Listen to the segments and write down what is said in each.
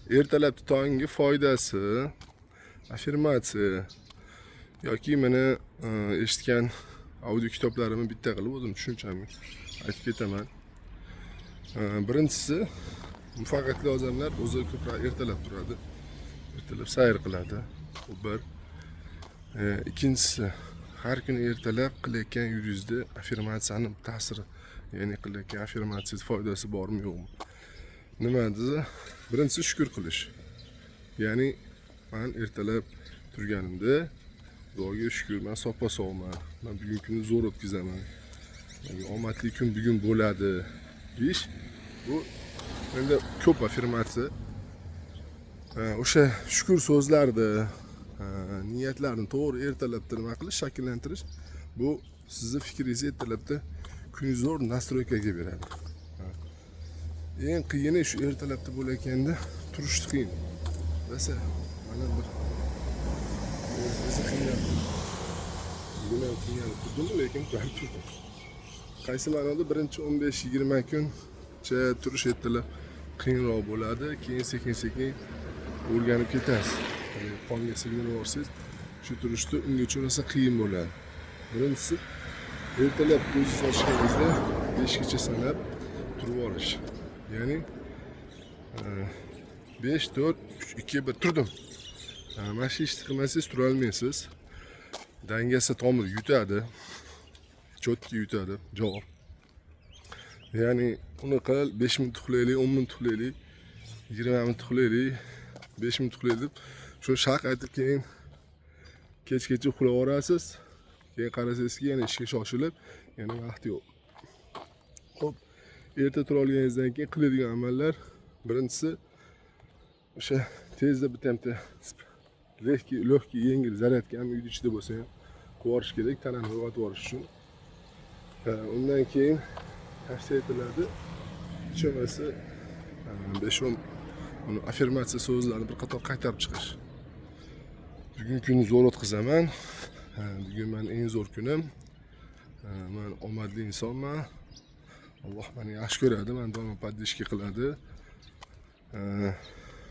Ertalabki tonggi foydasi, affirmatsiya yoki mana eshitgan audio kitoblarimni bitta qilib, o'zim tushunchamni aytib ketaman. Birinchisi, muvaffaqiyatli odamlar o'zi ko'proq ertalab turadi, ertalab sayr qiladi. Bu bir. Ikkinchisi, har kuni ertalab qilayotgan yurishingizda affirmatsiyani ta'siri, ya'ni qilayotgan affirmatsiyangiz foydasi bormi, yo'qmi. Nima desa, birinchisi, shukur qilish. Ya'ni man ertalab turganimda, Xudoga shukur, man soppa sog'man, man bugungi kunni zo'r o'tkazaman, menga omadli kun bugun bo'ladi deyish. Bu endi ko'p affirmatsiya. O'sha shukur so'zlarni, niyatlarni to'g'ri ertalabda nima qilish, shakllantirish, bu sizni fikringizni ertalabda kuningiz zo'r настройка ga beradi. Eng qiyini shu ertalabda bo'layotganda turish qiyin rosa. Mana bir o'zi qiynaldim, bugun ham qiynalib turdim, lekin baribir turdim. Qaysi ma'noda? Birinchi 15-20 kuncha turish ertalab qiyinroq bo'ladi, keyin sekin sekin o'rganib ketasiz. Ya'ni qonga singdirib yuborsangiz shu turishni, ungacha rosa qiyin bo'ladi. Birinchisi, ertalab ko'zingizni ochganingizda 5gacha sanab turib olish. Ya'ni 5, 4, 3, 2, 1, turdim. Mana shu ishni qilmasangiz, turolmaysiz. Dangasa tomir yutadi, четкий yutadi javob. Ya'ni uni qil, 5 minut uxlaylik, 10 minut uxlaylik, 20 minut uxlaylik, 5 minut uxlaylik deb shu shaq aytib, keyin kechgacha uxlab yuborasiz. Keyin qarasangizki, yana ishga shoshilib, yana vaqt yo'q. Ho'p, erta tura olganingizdan keyin qiladigan amallar: birinchisi, o'sha tezda bitta bitta легкий легкий yengil зарядка ham uyni ichida bo'lsa ham qilib yuborish kerak, tanani uyg'otib yuborish uchun. Undan keyin tavsiya etiladi, hech bo'lmasa 5-10 uni affirmatsiya so'zlarini bir qator qaytarib chiqish: bugun kunni zo'r o'tkazaman, bugun mani eng zo'r kunim, man omadli insonman, Alloh meni yaxshi ko'radi, mani doimo поддержка qiladi,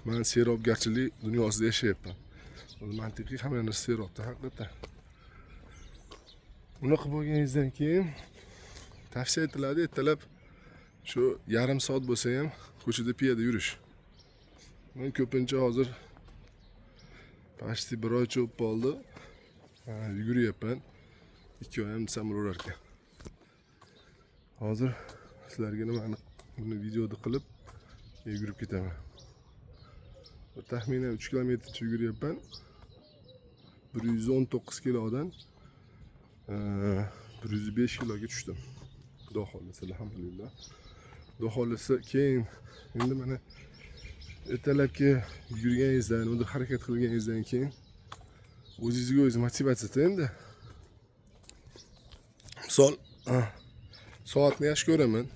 man serobgarchilik dunyosida yashayapman. O'zi mantiqiy, hamma narsa serobda haqiqatdan. Unaqa bo'lganingizdan keyin tavsiya etiladi ertalab shu yarim soat bo'lsa ham ko'chada piyoda yurish. Men ko'pincha hozir почти bir oycha bo'lib qoldi, yuguryapman. 2 oy ham desam bo'lar ekan. Hozir sizlarga nimani, buni videoda qilib yugurib ketaman. Bir taxminan 3 kilometrcha yuguryapman. 119 kilodan 105 kiloga tushdim, xudo xohlasa, alhamdulillah, xudo xohlasa. Keyin endi mana ertalabki yugurganingizdan, unda harakat qilganingizdan keyin o'zingizga o'zingiz motivatsiyada. Endi misol, soatni yaxshi ko'raman.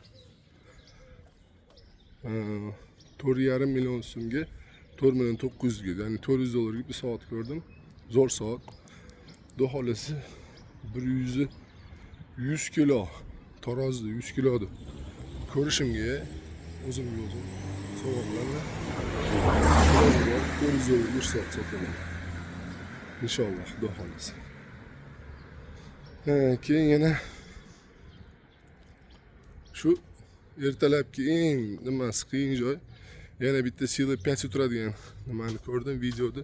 4,5 million so'mga, 4 million 900ga, ya'ni 400 dollarga bir soat ko'rdim. Zo'r soat. Xudo xohlasa, 100 kilo tarozida, 100 kiloni ko'rishimga o'zimga o'zim sovg'a qilaman. 400 dollarga bir soat sotaman inshaalloh, xudo xohlasa. Keyin yana shu ertalabki eng nimasi qiyin joy, yana bitta "Сила пять утра" degan nimani ko'rdim videoda.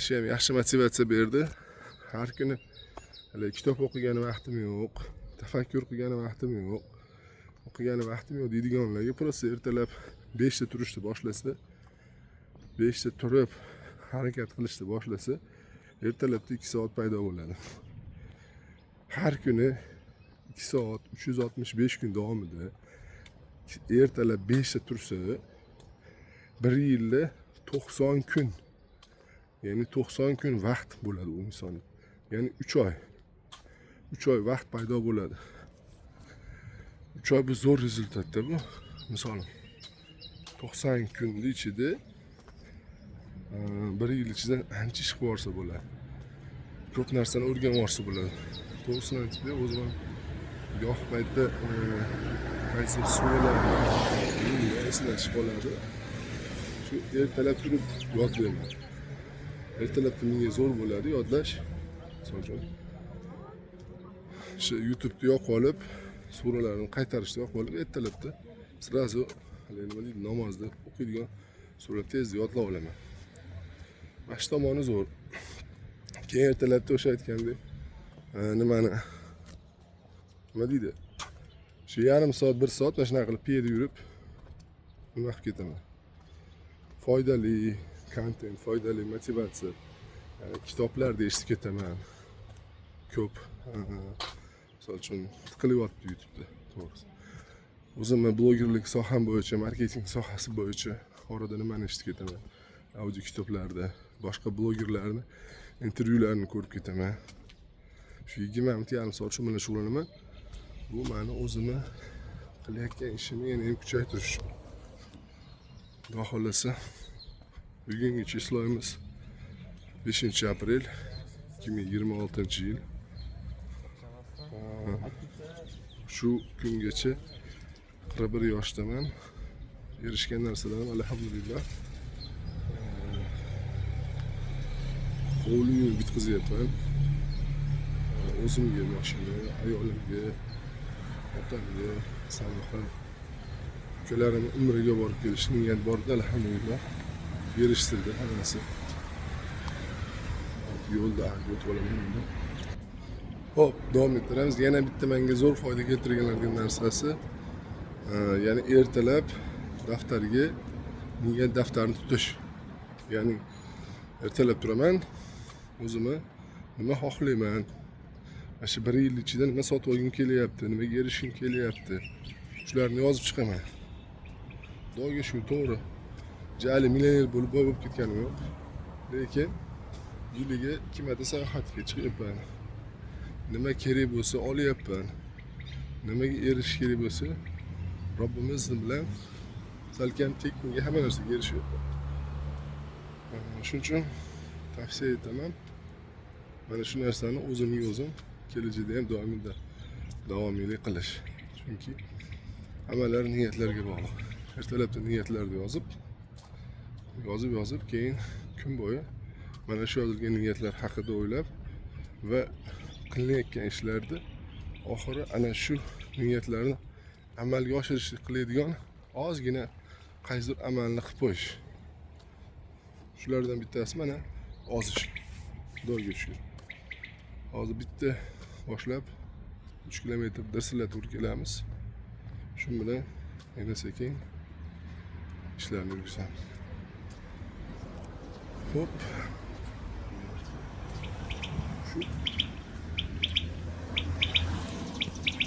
Shu ham yaxshi motivatsiya berdi. Har kuni hali kitob o'qigani vaqtim yo'q, tafakkur qilgani vaqtim yo'q, o'qigani vaqtim yo'q deydiganlarga просто ertalab 5da turishni boshlasa, 5da turib harakat qilishni boshlasa, ertalabda 2 soat paydo bo'ladi. Har kuni 2 soat, 365 kun davomida ertalab 5da tursa, bir yilda 90 kun, ya'ni 90 kun vaqt bo'ladi u insonda. Ya'ni 3 oy, 3 oy vaqt paydo bo'ladi. 3 oy bu zo'r результат da. Bu misol, 90 kunni ichida, bir yil ichida ancha ish qilib yuborsa bo'ladi, ko'p narsani o'rganib yuborsa bo'ladi. To'g'risini aytib, o'zim ham goh paytda qaysi suralar esimdan chiqib qoladi. Shu Shu ertalab turib yodlayman. Ertalabda menga zo'r bo'ladi yodlash. Misol uchun, shu YouTube'ni yoqib olib, suralarni qaytarishni yoqib olib, ertalabda сразу haligi, nima deydi, namozda o'qiydigan sura tez yodlab olaman. Mana shu tomoni zo'r. Keyin ertalabda o'sha aytgandek, nimani, nima deydi, shu yarim soat, bir soat mana shunaqa qilib piyoda yurib, nima qilib ketaman. Foydali kontent, foydali motivatsiya, ya'ni kitoblarda eshitib ketaman ko'p. Misol uchun, tiqilyapti YouTubeda, to'g'risi. O'zimni blogerlik soham bo'yicha, marketing sohasi bo'yicha orada nimani eshitib ketaman, audio kitoblarda, boshqa blogerlarni intervyularini ko'rib ketaman. Shu 20 minut, yarim soat shu bilan shug'ullanaman. Bu mani o'zimni qilayotgan ishimni yana ham kuchaytirish uchun. Xudo xohlasa, bugungi число miz 5 aprel 2026-yil. Shu kungacha, 41 yoshdaman, erishgan narsalarim, alhamdulillah, hovli uyni bitkazyapman. O'zimga mashina, ayolimga, otamga sovg'a, ukalarim umraga borib kelish niyat bor edi, alhamdulillah, erishtirdi hammasi. Yo'lda o'tib olaman endi. Ho'p, davom ettiramiz. Yana bitta menga zo'r foyda keltirgan narsasi, ya'ni ertalab daftarga niyat daftarini tutish. Ya'ni ertalab turaman, o'zimni nima xohlayman, mana shu bir yil ichida nima sotib olgim kelyapti, nimaga erishgim kelyapti, shularni yozib chiqaman. Xudoga shu, to'g'ri, jali millioner bo'lib, boy bo'lib ketganim yo'q, lekin yiliga ikki marta sayohatga chiqyapman, nima kerak bo'lsa olyapman, nimaga erishish kerak bo'lsa, Robbimiz izni bilan salkam tekinga hamma narsaga erishyapman. Shuning uchun tavsiya etaman mana shu narsani o'zimga o'zim kelajakda ham doimida davomiylik qilish, chunki amallar niyatlarga bog'liq. Ertalabda niyatlarni yozib, yozib, yozib, keyin kun bo'yi mana shu yozilgan niyatlar haqida o'ylab va qilinayotgan ishlarni oxiri ana shu niyatlarni amalga oshirishni qiladigan ozgina qaysidir amalni qilib qo'yish. Shulardan bittasi mana ozish. Xudoga shukur, hozir bitta boshlab 3 kilometr dirsillatib urib kelamiz. Shu bilan yana sekin ishlarni yurgizamiz. Ho'p.